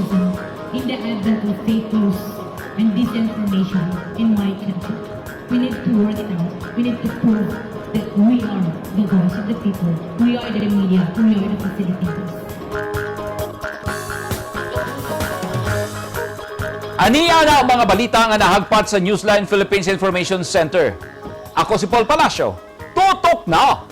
journalism in the advent of fake news and disinformation in my country. We need to work it out. We need to prove that we are the voice of the people. We are the media. We are the facilitators. Aniya na ang mga balita nga nahagpat sa Newsline Philippines Information Center. Ako si Paul Palacio. Tutok na!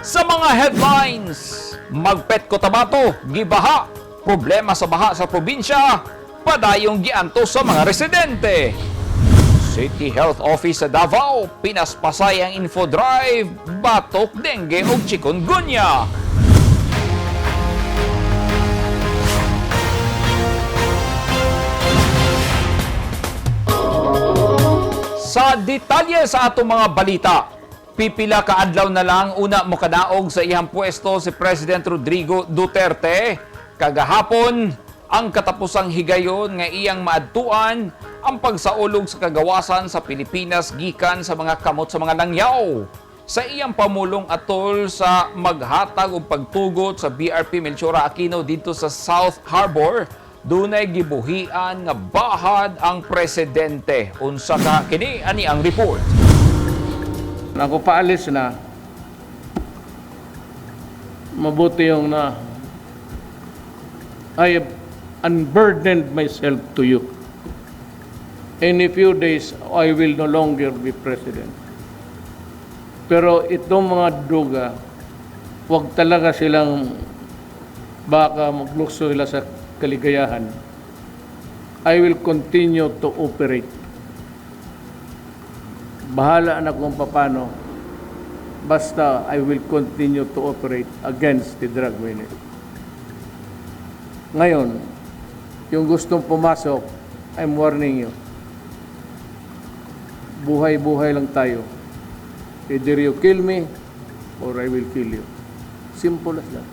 Sa mga headlines, Magpet Cotabato, gibaha, problema sa baha sa probinsya, padayong gianto sa mga residente. City Health Office sa Davao, pinaspasay ang info drive, batok, dengue ug chikungunya. Sa detalye sa atong mga balita, pipila ka adlaw na lang una mokadaog sa iyang pwesto si President Rodrigo Duterte. Kagahapon, ang katapusang higayon nga iyang maadtuan ang pagsaulog sa kagawasan sa Pilipinas gikan sa mga kamot sa mga langyaw. Sa iyang pamulong atol sa maghatag og pagtugot sa BRP Melchora Aquino didto sa South Harbor, dunay gibuhian nga bahad ang presidente. Unsa ka kini ani ang report. Ako paalis na, mabuti yung na, I have unburdened myself to you. In a few days, I will no longer be president. Pero itong mga duga, wag talaga silang baka maglukso sila sa kaligayahan. I will continue to operate. Bahala na kung paano. Basta I will continue to operate against the drug menace. Ngayon, yung gustong pumasok, I'm warning you. Buhay-buhay lang tayo. Either you kill me or I will kill you. Simple as that.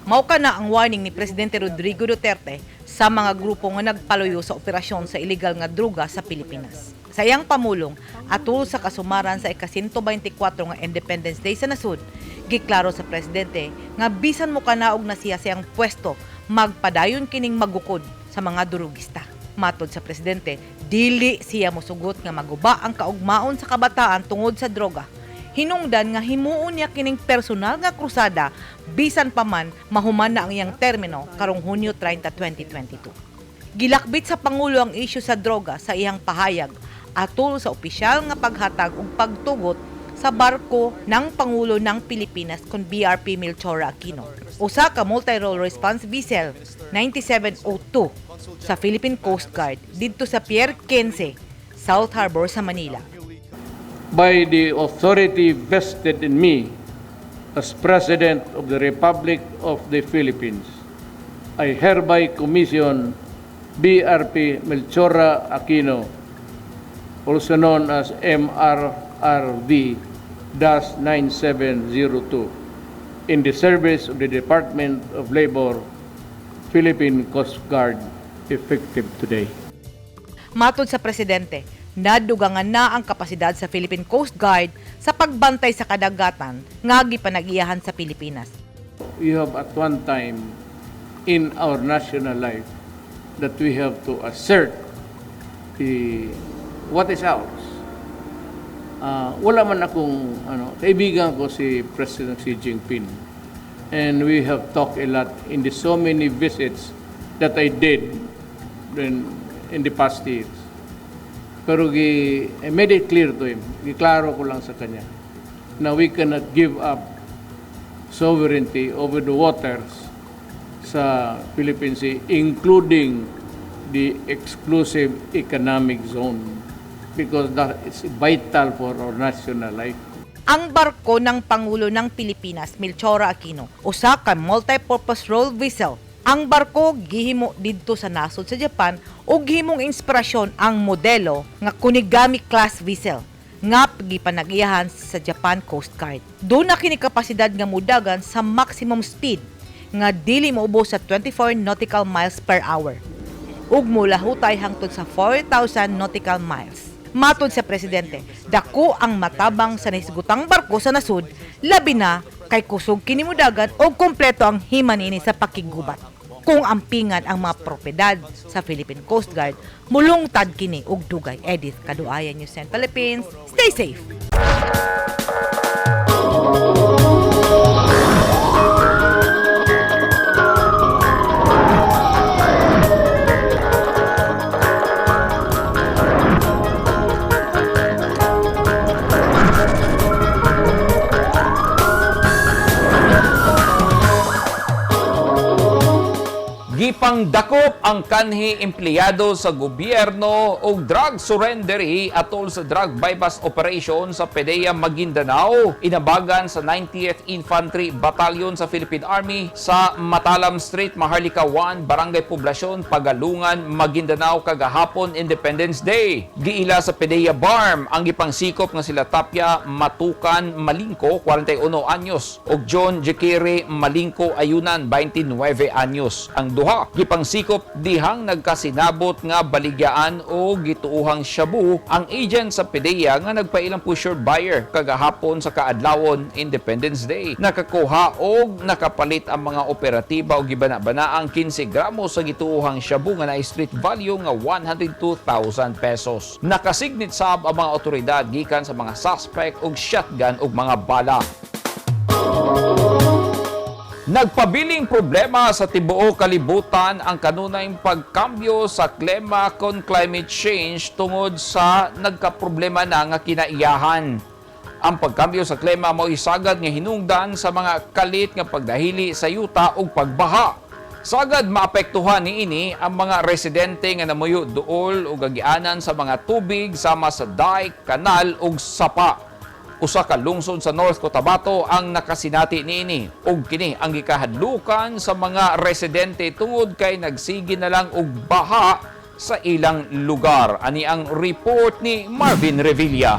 Mao ka na ang warning ni Presidente Rodrigo Duterte sa mga grupo nga nagpaluyo sa operasyon sa illegal nga druga sa Pilipinas. Sa iyang pamulong, atol sa kasumaran sa ika-124 nga Independence Day sa nasud, giklaro sa presidente nga bisan mo kanaog na siya sa iyang pwesto, magpadayon kining magukod sa mga durugista. Matod sa presidente, dili siya mosugot nga maguba ang kaugmaon sa kabataan tungod sa droga. Hinungdan nga himuon niya kining personal nga krusada bisan pa man mahuman na ang iyang termino karong Hunyo 30, 2022. Gilakbit sa Pangulo ang isyu sa droga sa iyang pahayag atol sa opisyal nga paghatag ug pagtugot sa barko ng Pangulo ng Pilipinas kon BRP Melchora Aquino. Usa ka multi-role response vessel 9702 sa Philippine Coast Guard didto sa Pier 15, South Harbor sa Manila. By the authority vested in me as President of the Republic of the Philippines, I hereby commission BRP Melchora Aquino, also known as MRRV-9702, in the service of the Department of Labor, Philippine Coast Guard, effective today. Matod sa presidente, nadugangan na ang kapasidad sa Philippine Coast Guard sa pagbantay sa kadagatan nga gipanag-iyahan sa Pilipinas. We have at one time in our national life that we have to assert the what is ours. Wala man akong ano, kaibigan ko si President Xi Jinping. And we have talked a lot in the so many visits that I did in the past years. Pero I made it clear to him, giklaro ko lang sa kanya, na we cannot give up sovereignty over the waters sa Philippine Sea, including the exclusive economic zone, because that is vital for our national life. Ang barko ng Pangulo ng Pilipinas, Melchora Aquino, usa ka multi-purpose role vessel. Ang barko gihimo didto sa nasod sa Japan ug gihimong inspirasyon ang modelo nga Kunigami class vessel nga gipanag-iyahan sa Japan Coast Guard. Duna kini kapasidad nga mudagan sa maximum speed nga dili moubos sa 24 nautical miles per hour ug mulahutay hangtod sa 4,000 nautical miles. Matod sa presidente, dako ang matabang sa nahisgutang barko sa nasud Labi na kay kusog kini modagan og kompleto ang hima niini sa pakiggubat. Kung ampingan ang mga propiedad sa Philippine Coast Guard, mulungtad kini og dugay. Edith Kaduayan, News 10 Philippines. Stay safe. Gipangdakop ang kanhi empleyado sa gobyerno og drug surrendery atol sa drug bypass operation sa PDEA Maguindanao, inabagan sa 90th Infantry Battalion sa Philippine Army sa Matalam Street, Maharlika 1, Barangay Poblacion, Pagalungan, Maguindanao kagahapon, Independence Day. Giila sa PDEA BARM ang gipangsikop nga sila Tapia Matukan Malingko, 41 anyos, ug John Jekere Malingko Ayunan, 29 anyos. Ang duha gipangsikop dihang nagkasinabot nga baligyaan o gituuhang shabu ang agent sa PDEA nga nagpailang pusher buyer kagahapon sa kaadlawon, Independence Day. Nakakuha og nakapalit ang mga operatiba og gibana-banaang 15 gramos sa gituuhang shabu nga na street value nga 102,000 pesos. Nakasignit sab ang mga otoridad gikan sa mga suspect og shotgun ug mga bala. Nagpabiling problema sa tibuok kalibutan ang kanunay pagkambyo sa klima kon climate change tungod sa nagkaproblema na nga kinaiyahan. Ang pagkambyo sa klima mao isagad nga hinungdan sa mga kalit nga pagdahili sa yuta ug pagbaha. Sagad maapektuhan niini ang mga residente nga namuyo duol ug agianan sa mga tubig sama sa dike, kanal ug sapa. Usa ka lungsod sa North Cotabato ang nakasinati niini ug kini ang gikahadlukan sa mga residente tungod kay nagsige na lang og baha sa ilang lugar. Ani ang report ni Marvin Revilla.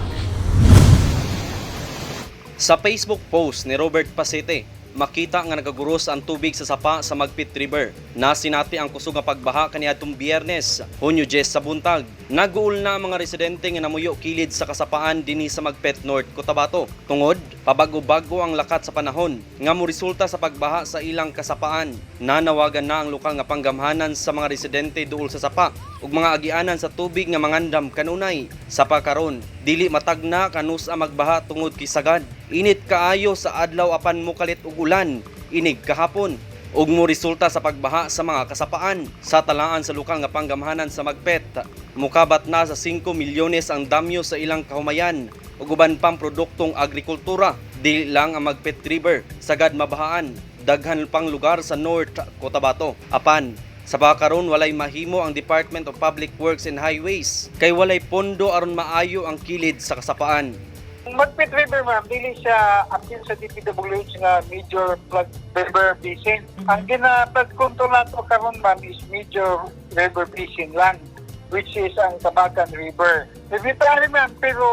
Sa Facebook post ni Robert Pasete, makita nga nagaguros ang tubig sa sapa sa Magpit River. Nasinati ang kusog nga pagbaha kaniadtong Biyernes, Hunyo 10 sa buntag. Naguol na ang mga residente nga namuyo kilid sa kasapaan dinhi sa Magpet North, Cotabato. Tungod, pabago-bago ang lakat sa panahon nga moresulta sa pagbaha sa ilang kasapaan. Nanawagan na ang lokal nga panggamhanan sa mga residente duol sa sapa ug mga agianan sa tubig nga mangandam kanunay. Sa pakaron, dili matagna kanus ang magbaha tungod kay sagad. Init kaayo sa adlaw apan mokalit og ulan, inig kahapon ug mo resulta sa pagbaha sa mga kasapaan. Sa talaan sa lokal nga panggamhanan sa Magpet, mukabat na sa 5 milyones ang damyo sa ilang kahumayan ug uban pang produktong agrikultura. Dili lang ang Magpet River sagad mabahaan, daghan pang lugar sa North Cotabato. Apan sa pakaron, walay mahimo ang Department of Public Works and Highways kay walay pondo aron maayo ang kilid sa kasapaan. Magpit River, ma'am, dili siya apil sa DPWH nga major flood river basin. Ang gina-flood control nato karon, ma'am, is major river basin lang, which is ang Kabacan River. Tributary, ma'am, pero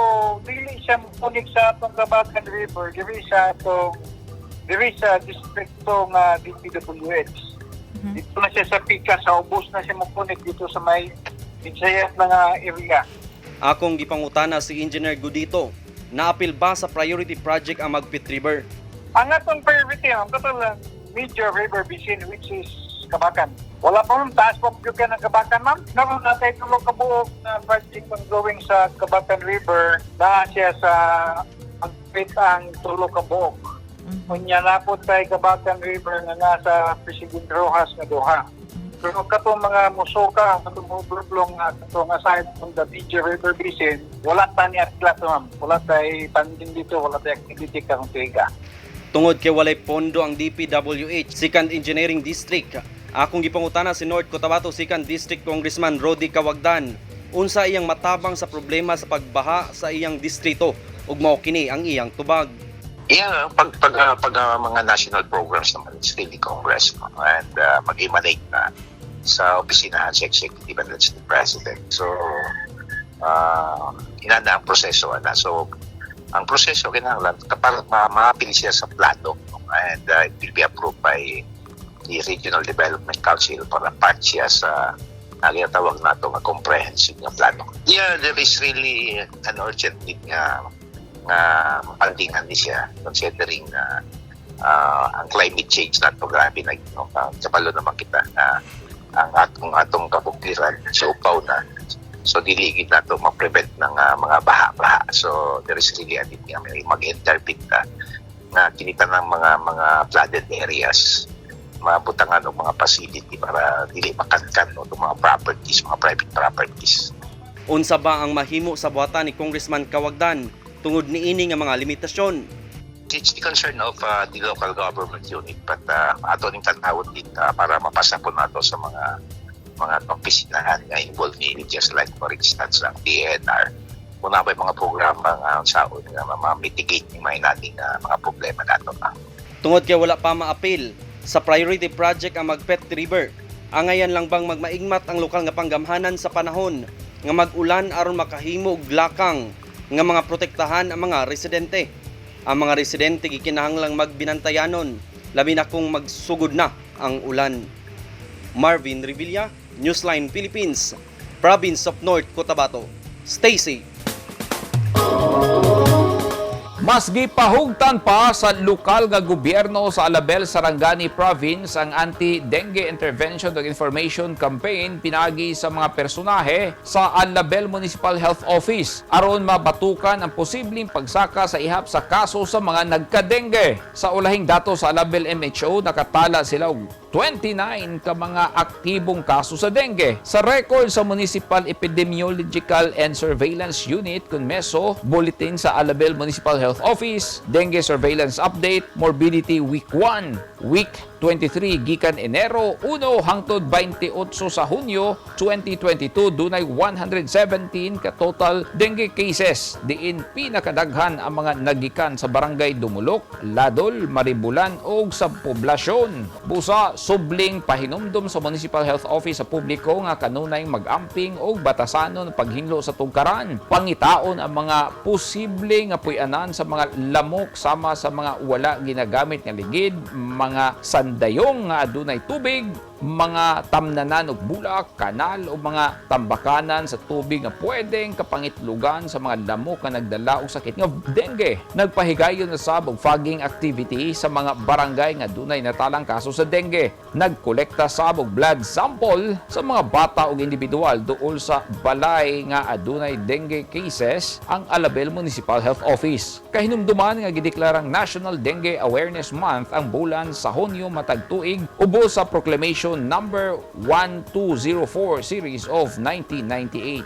dili siya connect sa atong Kabacan River, diri sa atong diri sa distrikto nga DPWH. Dito na siya sa Pika, sa ubos na siya mo-connect dito sa may Binsayat nga area. Akong gipangutana si Engineer Gudito, naapil ba sa priority project ang Magpit River? Ang atong priority, ang total lang, major river basin, which is Kabacan. Wala pa, ma'am, taas pa po ng Kabacan, ma'am. Naroon na tayo tulong kabuok na project ongoing sa Kabacan River na siya sa magpit ang tulo kabuok. Unya na po tayo Kabacan River na nasa President Rojas nga duha. Pero katong mga musuka, katong overflow nga katong aside from the major river basin, wala ta ni atlat, ma'am. Wala tayo funding dito, wala tayo activity karong tuiga. Tungod kay walay pondo ang DPWH Second Engineering District, akong gipangutana si North Cotabato Second District Congressman Rody Kawagdan, unsa iyang matabang sa problema sa pagbaha sa iyang distrito ug mao kini ang iyang tubag. Yeah, pag mga national programs naman, it's really Congress, no? And mag-emanate na sa opisinahan sa executive and that's the president. So, inana ang proseso. Ana. So, ang proseso kinahanglan para ma-apil siya sa plano, no? And it will be approved by the Regional Development Council para part siya sa ang ginatawag nato nga comprehensive nga plano. Yeah, there is really an urgent need nga Nga mapandingan ni siya considering na ang climate change nato grabe na, no? Kabalo naman kita na ang atong atong kabukiran sa upaw na, so dili gid nato ma-prevent ng mga baha-baha. So there is really a need nga may mag-intervene ta nga kinita ng mga mga flooded areas, mabutangan og mga facility para dili makankan, no, itong mga properties, mga private properties. Unsa ba ang mahimo sa buhatan ni Congressman Kawagdan tungod niini nga mga limitasyon? It's the concern of the local government unit, but ato ning tan-awon din para mapasa po nato sa mga mga opisinahan nga involved ni, just like for instance ang DENR, kung naa mga programa nga saon nga ma-mitigate ni may nating mga problema nato. Tungod kay wala pa maapil sa priority project ang Magpet River, angayan lang bang magmaigmat ang lokal nga panggamhanan sa panahon nga mag-ulan aron makahimo og lakang nga mga protektahan ang mga residente? Ang mga residente gikinahanglang magbinantayanon, labi na kung magsugod na ang ulan. Marvin Revilla, Newsline Philippines, Province of North Cotabato. Stay safe. Mas gipahugtan pa sa lokal nga gobyerno sa Alabel, Sarangani Province ang anti-dengue intervention ug information campaign pinagi sa mga personahe sa Alabel Municipal Health Office aron mabatukan ang posibleng pagsaka sa ihap sa kaso sa mga nagka-dengue. Sa ulahing dato sa Alabel MHO, nakatala sila og 29 ka mga aktibong kaso sa dengue. Sa record sa Municipal Epidemiological and Surveillance Unit kun MESO, bulletin sa Alabel Municipal Health Office, Dengue Surveillance Update, Morbidity Week 1, Week 23 gikan Enero 1 hangtod 28 sa Hunyo 2022, dunay 117 ka total dengue cases, diin pinakadaghan ang mga nagikan sa Barangay Dumulok, Ladol, Maribulan ug sa poblasyon. Busa, subling pahinumdom sa Municipal Health Office sa publiko nga kanunay mag-amping og batasanon paghinlo sa tugkaran. Pangitaon ang mga posible nga puy-anan sa mga lamok sama sa mga wala ginagamit nga ligid, mga sandayong nga adunay tubig, mga tamnanan og bulak, kanal o mga tambakanan sa tubig nga pwedeng kapangitlugan sa mga lamok nga nagdala og sakit nga dengue. Nagpahigayon na sab og fogging activity sa mga barangay nga dunay natalang kaso sa dengue. Nagkolekta sab og blood sample sa mga bata ug individual duol sa balay nga adunay dengue cases ang Alabel Municipal Health Office. Kahinumduman nga gideklarang National Dengue Awareness Month ang bulan sa Hunyo matag tuig ubos sa Proclamation Number 1204 series of 1998.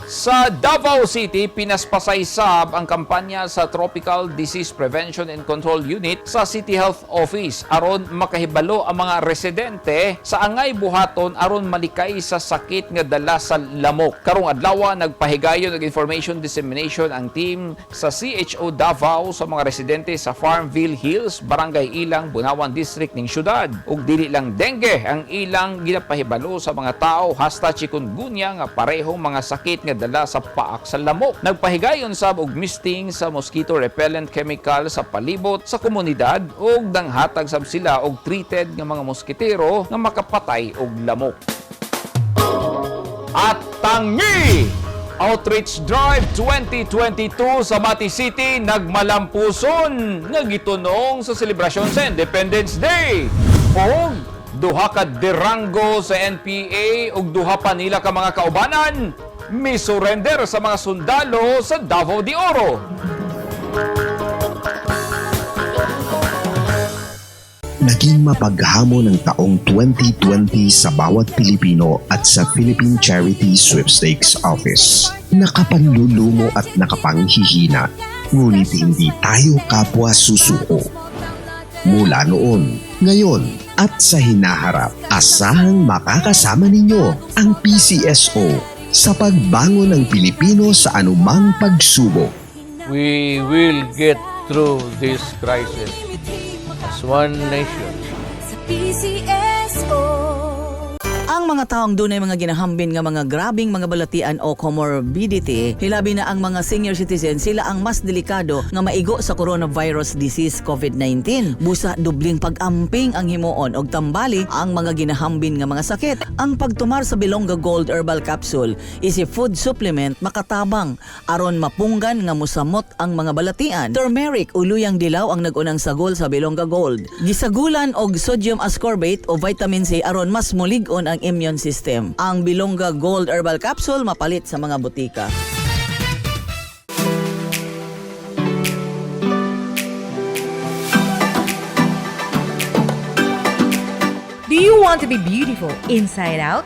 Sa Davao City, pinaspasay sab ang kampanya sa Tropical Disease Prevention and Control Unit sa City Health Office aron makahibalo ang mga residente sa angay buhaton aron malikay sa sakit nga dala sa lamok. Karong adlaw, nagpahigayon og information dissemination ang team sa CHO Davao sa mga residente sa Farmville Hills, Barangay Ilang, Bunawan District ning syudad. Ug dili lang dengue ang ilang ginapahibalo sa mga tao, hasta chikungunya nga parehong mga sakit nga dala sa paak sa lamok. Nagpahigayon sab og misting sa mosquito repellent chemical sa palibot sa komunidad ug nanghatag sab sila og treated nga mga moskitero nga makapatay og lamok. At tangi! Outreach Drive 2022 sa Mati City nagmalampuson nga gitunong sa selebrasyon sa Independence Day. Og duha ka derango sa NPA ug duha pa nila ka mga kaubanan mi-surrender sa mga sundalo sa Davao de Oro. Naging mapaghamon ang taong 2020 sa bawat Pilipino at sa Philippine Charity Sweepstakes Office. Nakapanlulumo at nakapanghihina, ngunit hindi tayo kapwa susuko. Mula noon, ngayon at sa hinaharap, asahang makakasama ninyo ang PCSO sa pagbangon ng Pilipino sa anumang pagsubok. We will get through this crisis as one nation. Sa PCSO. Ang Ang mga taong dunay mga ginahambin nga mga grabing mga balatian o comorbidity, hilabi na ang mga senior citizen, sila ang mas delikado nga maigo sa coronavirus disease COVID-19. Busa dubling pag-amping ang himuon og tambali ang mga ginahambin nga mga sakit. Ang pagtumar sa Bilongga Gold Herbal Capsule is a food supplement makatabang aron mapunggan nga musamot ang mga balatian. Turmeric o luyang dilaw ang nag-unang sagol sa Bilongga Gold. Gisagulan og sodium ascorbate o vitamin C aron mas mulig-on ang immune system. Ang Bilongga Gold Herbal Capsule mapalit sa mga botika. Do you want to be beautiful inside out?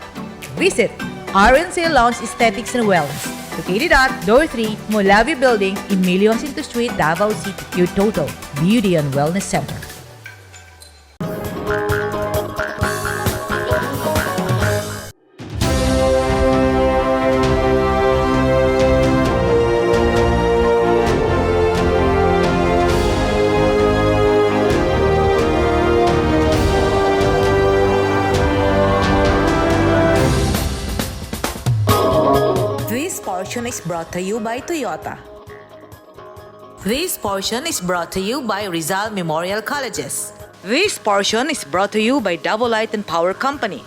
Visit RNC Lounge Aesthetics and Wellness, located at Door 3, Molavi Building, Emilio Jacinto Street, Davao City. Your total beauty and wellness center. This portion is brought to you by Toyota. This portion is brought to you by Rizal Memorial Colleges. This portion is brought to you by Double Light and Power Company.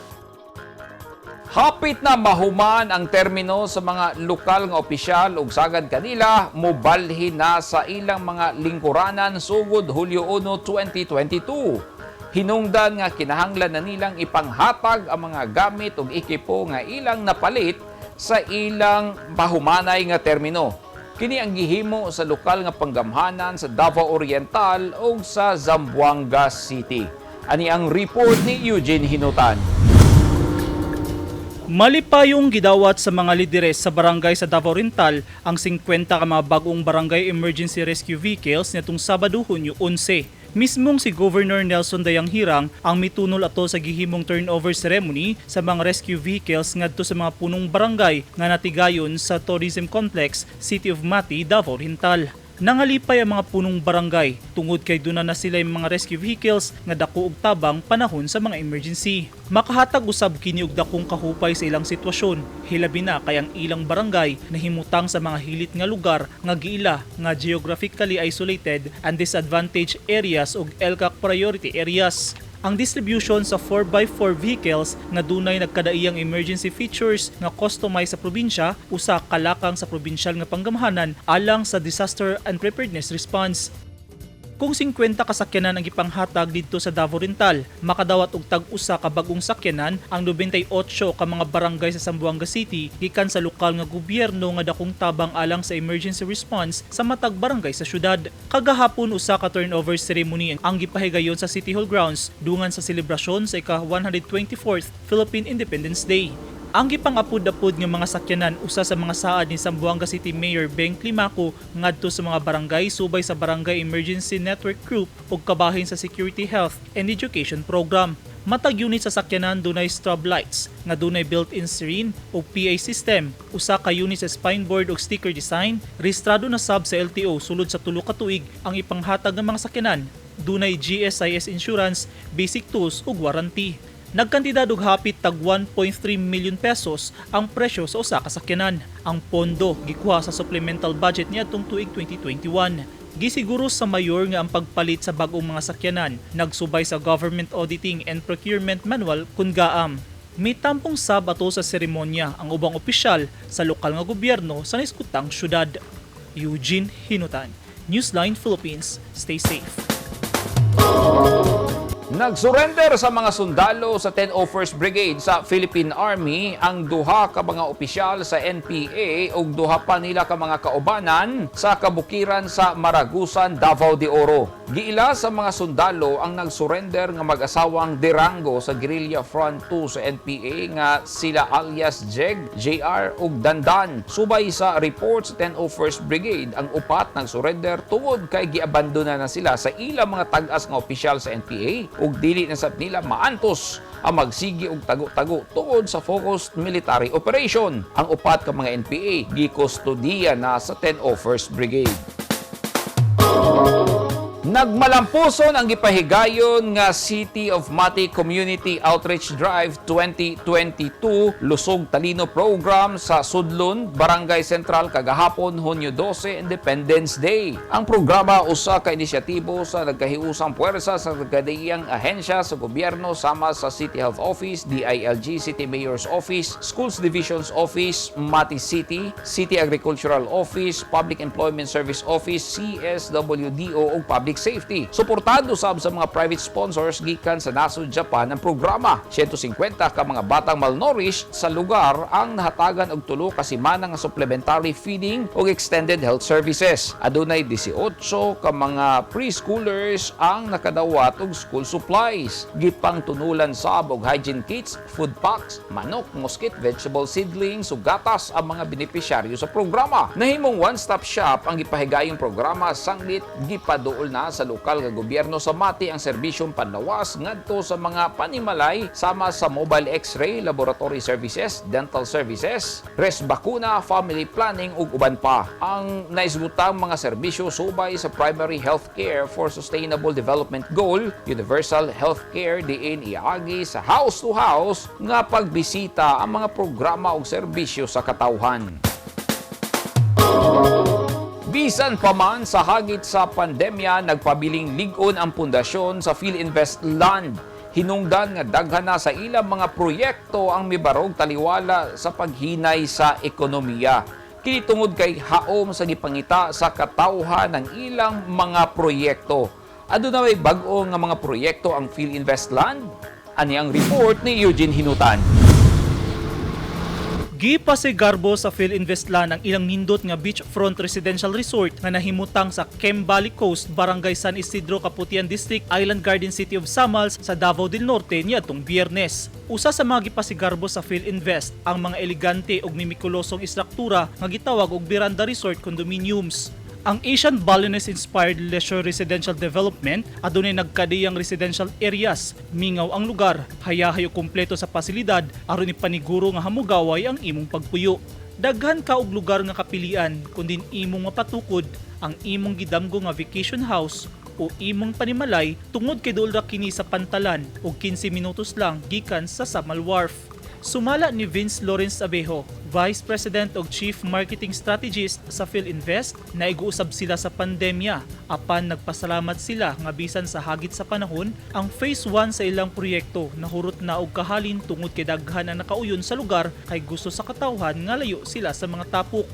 Hapit na mahuman ang termino sa mga lokal nga opisyal ug sagad kanila mobalhin na sa ilang mga lingkuranan sugod Hulyo 1, 2022. Hinungdan nga kinahanglan na nilang ipanghatag ang mga gamit ug ekipo nga ilang napalit sa ilang pahumanay nga termino. Kini ang gihimo sa lokal nga panggamhanan sa Davao Oriental ug sa Zamboanga City. Ani ang report ni Eugene Hinutan. Malipayong gidawat sa mga lideres sa barangay sa Davao Oriental ang 50 ka mga bagong barangay emergency rescue vehicles nitong Sabado, Hunyo 11. Mismong si Governor Nelson Dayanghirang ang mitunol ato sa gihimong turnover ceremony sa mga rescue vehicles ngadto sa mga punong barangay nga natigayon sa Tourism Complex, City of Mati, Davao Oriental. Nangalipay ang mga punong barangay tungod kay duna na sila yung mga rescue vehicles nga dako og tabang panahon sa mga emergency. Makahatag usab kini og dakong kahupay sa ilang sitwasyon, hilabi na kay ang ilang barangay nahimutang sa mga hilit nga lugar nga giila nga geographically isolated and disadvantaged areas ug ELCAC priority areas. Ang distribution sa 4x4 vehicles nga dunay nagkadaiyang emergency features nga customized sa probinsya usa kalakang sa probinsyal nga panggamhanan alang sa disaster and preparedness response. Kung 50 kasakyanan ang gipanghatag didto sa Davao Oriental, makadawat og tag-usa ka bag-ong sakyanan ang 98 ka mga barangay sa Zamboanga City gikan sa lokal nga gobyerno nga dakong tabang alang sa emergency response sa matag barangay sa syudad. Kagahapon, usa ka turnover ceremony ang gipahigayon sa City Hall grounds dungan sa selebrasyon sa ika-124th Philippine Independence Day. Ang gipang-apud-apud nga mga sakyanan usa sa mga saad ni Zamboanga City Mayor Beng Climaco ngadto sa mga barangay subay sa Barangay Emergency Network Group ug kabahin sa Security Health and Education Program. Matag unit sa sakyanan dunay strobe lights nga dunay built-in siren ug PA system, usa ka unit sa spine board ug sticker design, rehistrado na sab sa LTO sulod sa 3 ka tuig ang ipanghatag ng mga sakyanan, dunay GSIS insurance, basic tools ug warranty. Nagkantidad og hapit tag 1.3 million pesos ang presyo sa usa ka sakyanan. Ang pondo gikuha sa supplemental budget niadtong tuig 2021. Gisiguro sa mayor nga ang pagpalit sa bag-ong mga sakyanan nagsubay sa Government Auditing and Procurement Manual kun GAAM. Mitampong sab ato sa seremonya ang ubang opisyal sa lokal nga gobyerno sa naiskutang syudad. Eugene Hinutan, Newsline Philippines. Stay safe. Nagsurrender sa mga sundalo sa 1001st Brigade sa Philippine Army ang duha ka mga opisyal sa NPA ug duha pa nila ka mga kaubanan sa kabukiran sa Maragusan, Davao de Oro. Giila sa mga sundalo ang nagsurrender nga mag-asawang Derango sa Guerrilla Front 2 sa NPA nga sila alias Jeg, JR ug Dandan. Subay sa report sa 1001st Brigade, ang upat nagsurrender tungod kay giabandona na sila sa ilang mga tag-as nga opisyal sa NPA ug dili na sab nila maantos ang magsigi og tago-tago tungod sa focused military operation. Ang upat ka mga NPA gikustodiya na sa 1001st Brigade. Nagmalampuson ang gipahigayon nga City of Mati Community Outreach Drive 2022 Lusog Talino Program sa Sudlon, Barangay Central kagahapon, Hunyo 12, Independence Day. Ang programa usa ka inisyatibo sa nagkahiusang puwersa sa nagkadaiyang ahensya sa gobyerno sama sa City Health Office, DILG, City Mayor's Office, Schools Divisions Office, Mati City, City Agricultural Office, Public Employment Service Office, CSWDO ug Public Safety. Suportado sab sa mga private sponsors gikan sa nasod Japan ang programa. 150 ka mga batang malnourished sa lugar ang nahatagan og 3 ka semana nga supplementary feeding ug extended health services. Adunay 18 ka mga preschoolers ang nakadawat og school supplies. Gipang tunulan sab og hygiene kits, food packs, manok, muskit, vegetable seedlings ug gatas ang mga benepisyaryo sa programa. Nahimong one-stop shop ang gipahigayong programa sanglit gipaduol na sa lokal nga gobyerno sa Mati ang serbisyong panlawas ngadto sa mga panimalay sama sa mobile x-ray, laboratory services, dental services, res bakuna, family planning ug uban pa. Ang naisgutang mga serbisyo subay sa Primary Health Care for Sustainable Development Goal, Universal Health Care, diin iagi sa house to house nga pagbisita ang mga programa ug serbisyo sa katawhan. Bisan pa man sa hagit sa pandemya, nagpabiling lig-on ang pundasyon sa Filinvest Land. Hinungdan nga daghan na sa ilang mga proyekto ang mibarog taliwala sa paghinay sa ekonomiya. Kini tungod kay haom sa gipangita sa katawhan ng ilang mga proyekto. Aduna may bag-o nga mga proyekto ang Filinvest Land? Ani ang report ni Eugene Hinutan. Gipasigarbo sa Filinvest Land ang ilang nindot nga beachfront residential resort nga nahimutang sa Kembali Coast, Barangay San Isidro, Kaputian District, Island Garden City of Samal sa Davao del Norte niadtong Biyernes. Usa sa mga gipasigarbo sa Filinvest ang mga elegante ug mimikulosong istruktura nga gitawag og Veranda Resort Condominiums. Ang Asian Balinese inspired leisure residential development adunay nagkadiyang residential areas, mingaw ang lugar, hayahay ug kumpleto sa pasilidad aron ipaniguro nga hamugaway ang imong pagpuyo. Daghan ka og lugar nga kapilian kundi imong mapatukod ang imong gidamgo nga vacation house o imong panimalay tungod kay duol ra kini sa pantalan og 15 minutos lang gikan sa Samal Wharf. Sumala ni Vince Lawrence Abejo, Vice President ug Chief Marketing Strategist sa Filinvest, naiguusab sila sa pandemya. Apan nagpasalamat sila nga bisan sa hagit sa panahon, ang phase 1 sa ilang proyekto nahurot na og kahalin tungod kay daghan ang nakauyon sa lugar kay gusto sa katawhan nga layo sila sa mga tapok.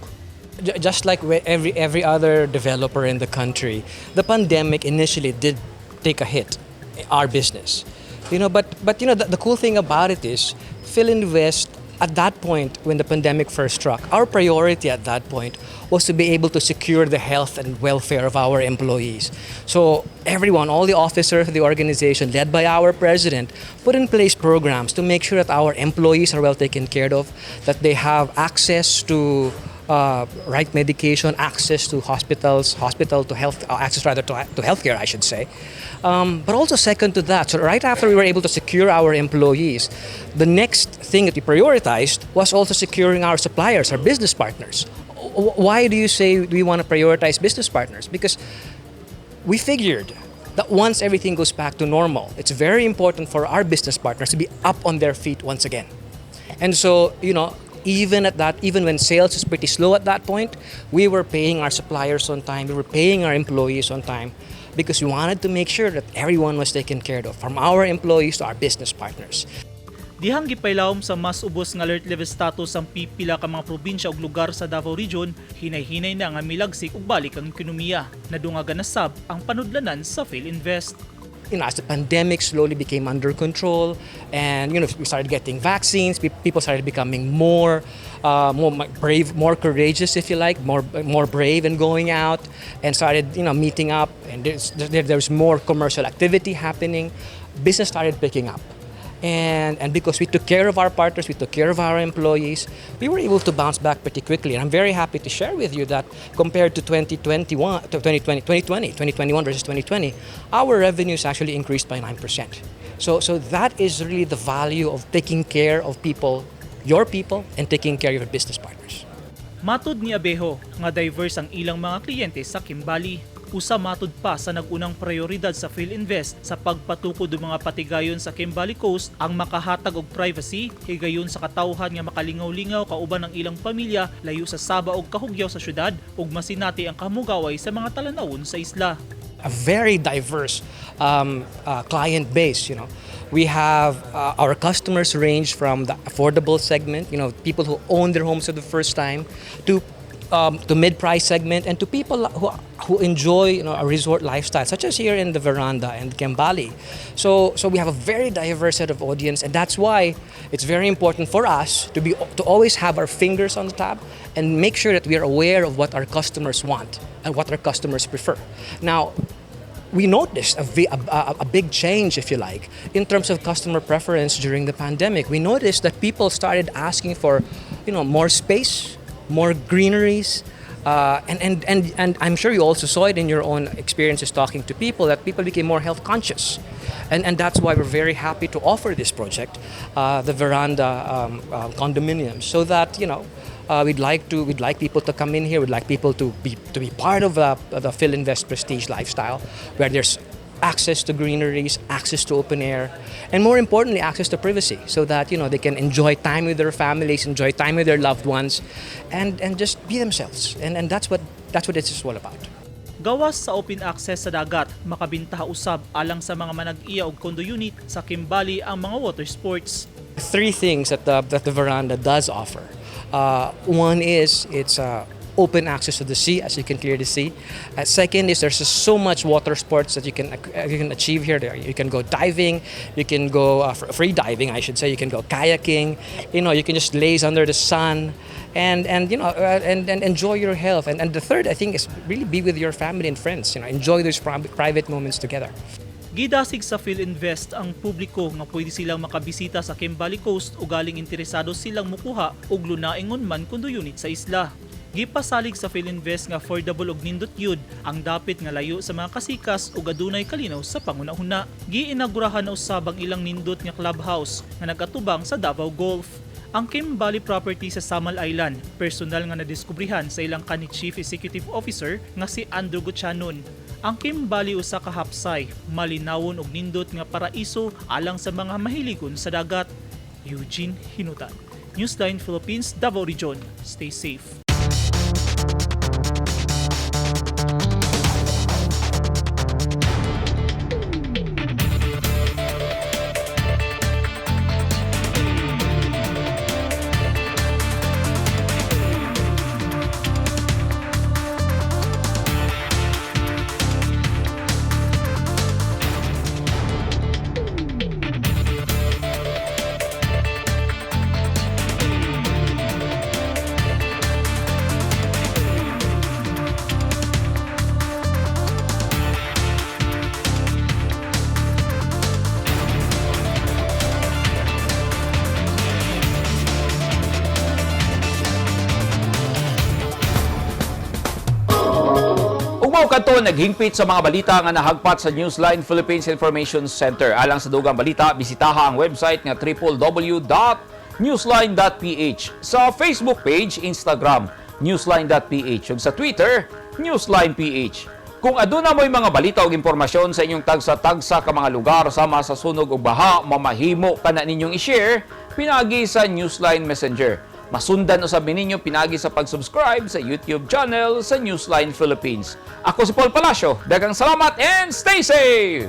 Just like every other developer in the country, the pandemic initially did take a hit our business. But the cool thing about it is Filinvest at that point, when the pandemic first struck, our priority at that point was to be able to secure the health and welfare of our employees. So everyone, all the officers of the organization, led by our president, put in place programs to make sure that our employees are well taken care of, that they have access to right medication, access to hospitals, hospital to health, access rather to healthcare, I should say. But also second to that, so right after we were able to secure our employees, the next thing that we prioritized was also securing our suppliers, our business partners. Why do you say we want to prioritize business partners? Because we figured that once everything goes back to normal, it's very important for our business partners to be up on their feet once again. And so, even at that, even when sales was pretty slow at that point, we were paying our suppliers on time, we were paying our employees on time because we wanted to make sure that everyone was taken care of, from our employees to our business partners. Dihang gipailawom sa mas ubos nga alert level status ang pipila ka mga probinsya ug lugar sa Davao Region, hinay-hinay na nga milagsik ug balik ang ekonomiya. Nadungagan na sab ang panudlanan sa Filinvest. As the pandemic slowly became under control and we started getting vaccines, people started becoming more brave, more courageous, if you like, more brave in going out and started meeting up, and there's more commercial activity happening. Business started picking up. And because we took care of our partners, we took care of our employees, we were able to bounce back pretty quickly. And I'm very happy to share with you that compared to 2021, to 2020, 2020, 2021 versus 2020, our revenues actually increased by 9%. So that is really the value of taking care of people, your people, and taking care of your business partners. Matud ni Abejo nga diverse ang ilang mga kliyente sa Kimbali. Usa matud pa sa nagunang prioridad sa Filinvest sa pagpatukod og mga patigayon sa Kimbali Coast ang makahatag og privacy higayon sa katawhan nga makalingaw-lingaw kauban ang ilang pamilya layo sa saba og kahugyaw sa syudad ug masinati ang kamugaway sa mga talan-awon sa isla. A very diverse client base. We have our customers range from the affordable segment, people who own their homes for the first time, to mid-price segment, and to people who enjoy a resort lifestyle, such as here in the Veranda and Kembali. So we have a very diverse set of audience, and that's why it's very important for us to always have our fingers on the tab and make sure that we are aware of what our customers want and what our customers prefer. Now, we noticed a big change, if you like, in terms of customer preference during the pandemic. We noticed that people started asking for more space, more greeneries, and I'm sure you also saw it in your own experiences talking to people, that people became more health conscious. And that's why we're very happy to offer this project, the Veranda condominium, so that we'd like people to come in here. We'd like people to be part of the Filinvest Prestige lifestyle, where there's access to greeneries, access to open air, and more importantly, access to privacy, so that they can enjoy time with their families, enjoy time with their loved ones, and just be themselves. And that's what it's all about. Gawas sa open access sa dagat, makabintaha usab alang sa mga manag-iya og condo unit sa Kimbali ang mga water sports. Three things that the Veranda does offer. One is it's open access to the sea, as you can clearly see. Second is there's just so much water sports that you can achieve here. There, you can go diving, you can go free diving, I should say. You can go kayaking. You can just laze under the sun, and you know and enjoy your health. And the third, I think, is really be with your family and friends. Enjoy those private moments together. Gidasig sa Filinvest ang publiko nga pwede silang makabisita sa Kimbali Coast ugaling interesado silang mukuha og lunaingon man condo unit sa isla. Gipasalig sa Filinvest nga affordable og nindot yun ang dapit nga layo sa mga kasikas ug adunay kalinaw sa panghuna-huna. Giinaugurahan na usab ang ilang nindot nga clubhouse nga nagatubang sa Davao Golf. Ang Kimbali property sa Samal Island, personal nga nadiskubrihan sa ilang kanhi Chief Executive Officer nga si Andrew Gutchanon. Ang Kimbali usa ka hapsay, malinawon og nindot nga paraiso alang sa mga mahiligon sa dagat. Eugene Hinutan, Newsline Philippines, Davao Region. Stay safe. Ug mao kadto naghingpit sa mga balita nga nahagpat sa Newsline Philippines Information Center. Alang sa dugang balita, bisitaha ang website nga www.newsline.ph. Sa Facebook page, Instagram, newsline.ph, ug sa Twitter, newsline.ph. Kung aduna mo'y mga balita o impormasyon sa inyong tagsa-tagsa ka mga lugar sama sa sunog o baha, mamahimo kana ninyong i-share pinaagi sa Newsline Messenger. Masundan usab ninyo pinaagi sa pag-subscribe sa YouTube channel sa Newsline Philippines. Ako si Paul Palacio. Daghang salamat and stay safe!